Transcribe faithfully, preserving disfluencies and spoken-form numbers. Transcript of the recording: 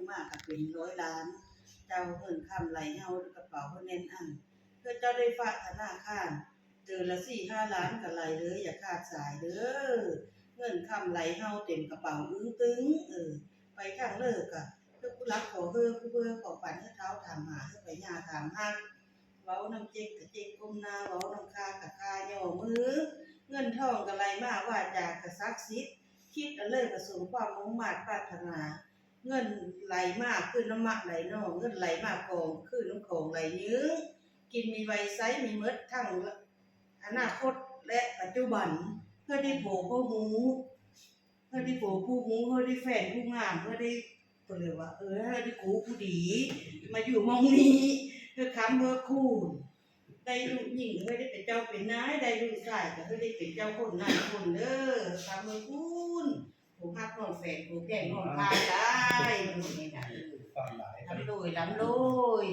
มาก็เป็นร้อยล้าน เจ้าเงินคำไหลเฮาในกระเป๋าเฮาแน่นอั้น เพื่อเจ้าได้ฝากธนาคาร เดือนละสี่ห้าล้านก็ไหลเลย อย่าขาดสายเด้อ เงินคำไหลเฮาเต็มกระเป๋าอึ้งตึง เออ ไปทางเลิกอะ เพื่อผู้รักขอเฮอผู้เบอขอปันเฮอเท้าถามหาเฮอไปย่าถามฮัก เว้านำเจ๊กกะเจ๊กก้มหน้า เว้านำข้ากะข้าย่อมือ เงินทองกะไหลมา วาจากะศักดิ์สิทธิ์ คิดอันใดกะสมความมุ่งมาดปรารถนา เงินไหลมาคือน้ำมะไหลนอง เงินไหลมากองคือน้ำของไหลยื้อ กินมีไว้ใช้มีเมิดทั้งอนาคตและปัจจุบัน เพื่อได้ผัวผู้รู้ เพื่อได้ผัวผู้รู้ เพื่อได้แฟนผู้งาม เพื่อได้ เพิ่นเลยว่า เออ เพื่อได้ผัวผู้ดี มาอยู่หม่องนี้ เพื่อค้ำเพื่อคูณ ได้ลูกหญิง เพื่อได้เป็นเจ้าเป็นนาย ได้ลูกชาย ก็เพื่อได้เป็นเจ้าคนนายคนเด้อ ค้ำเพื่อคูณ ผู้ฮักน้องแฟน ผู้แพงน้องพาได้ มันบ่แม่นหยัง ฟังหลาย ร่ำรวย ร่ำรวย